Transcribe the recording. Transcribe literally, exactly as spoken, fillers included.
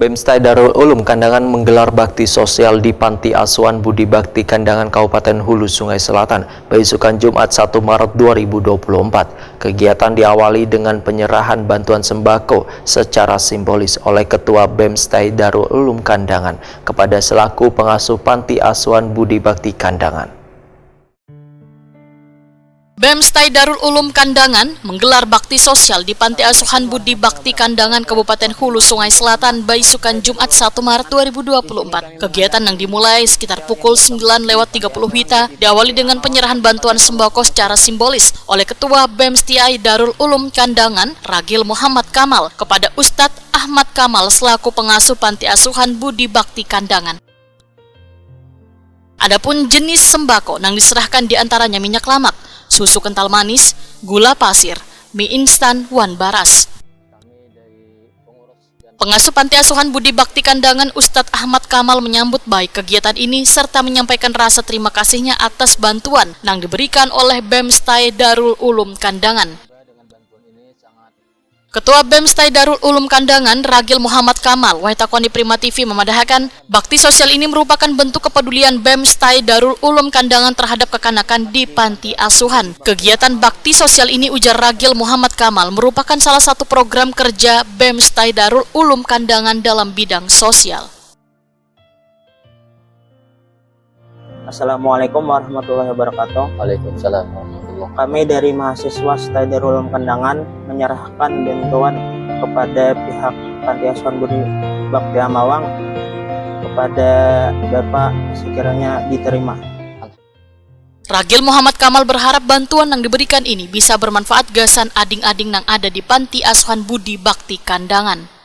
BEM STAI Darul Ulum Kandangan menggelar bakti sosial di Panti Asuhan Budi Bakti Kandangan, Kabupaten Hulu Sungai Selatan, baisukan Jumat satu Maret dua ribu dua puluh empat. Kegiatan diawali dengan penyerahan bantuan sembako secara simbolis oleh Ketua BEM STAI Darul Ulum Kandangan kepada selaku pengasuh Panti Asuhan Budi Bakti Kandangan. BEM STAI Darul Ulum Kandangan menggelar bakti sosial di Panti Asuhan Budi Bakti Kandangan, Kabupaten Hulu Sungai Selatan, baisukan Jumat satu Maret dua ribu dua puluh empat. Kegiatan yang dimulai sekitar pukul sembilan lewat tiga puluh WITA diawali dengan penyerahan bantuan sembako secara simbolis oleh Ketua BEM STAI Darul Ulum Kandangan, Ragil Muhammad Kamal, kepada Ustadz Ahmad Kamal selaku pengasuh Panti Asuhan Budi Bakti Kandangan. Adapun jenis sembako nang diserahkan diantaranya minyak lamak, susu kental manis, gula pasir, mie instan, wan baras. Pengasuh Panti Asuhan Budi Bakti Kandangan, Ustadz Ahmad Kamal, menyambut baik kegiatan ini serta menyampaikan rasa terima kasihnya atas bantuan nang diberikan oleh BEM STAI Darul Ulum Kandangan. Ketua BEM STAI Darul Ulum Kandangan, Ragil Muhammad Kamal, wayah takoni Prima TV, memadahakan, bakti sosial ini merupakan bentuk kepedulian BEM STAI Darul Ulum Kandangan terhadap kekanakan di panti asuhan. Kegiatan bakti sosial ini, ujar Ragil Muhammad Kamal, merupakan salah satu program kerja BEM STAI Darul Ulum Kandangan dalam bidang sosial. Assalamualaikum warahmatullahi wabarakatuh. Waalaikumsalam warahmatullahi. Kami dari mahasiswa STAI Darul Ulum Kandangan menyerahkan bantuan kepada pihak Panti Asuhan Budi Bakti Amawang kepada Bapak, sekiranya diterima. Ragil Muhammad Kamal berharap bantuan yang diberikan ini bisa bermanfaat gasan ading-ading nang ada di Panti Asuhan Budi Bakti Kandangan.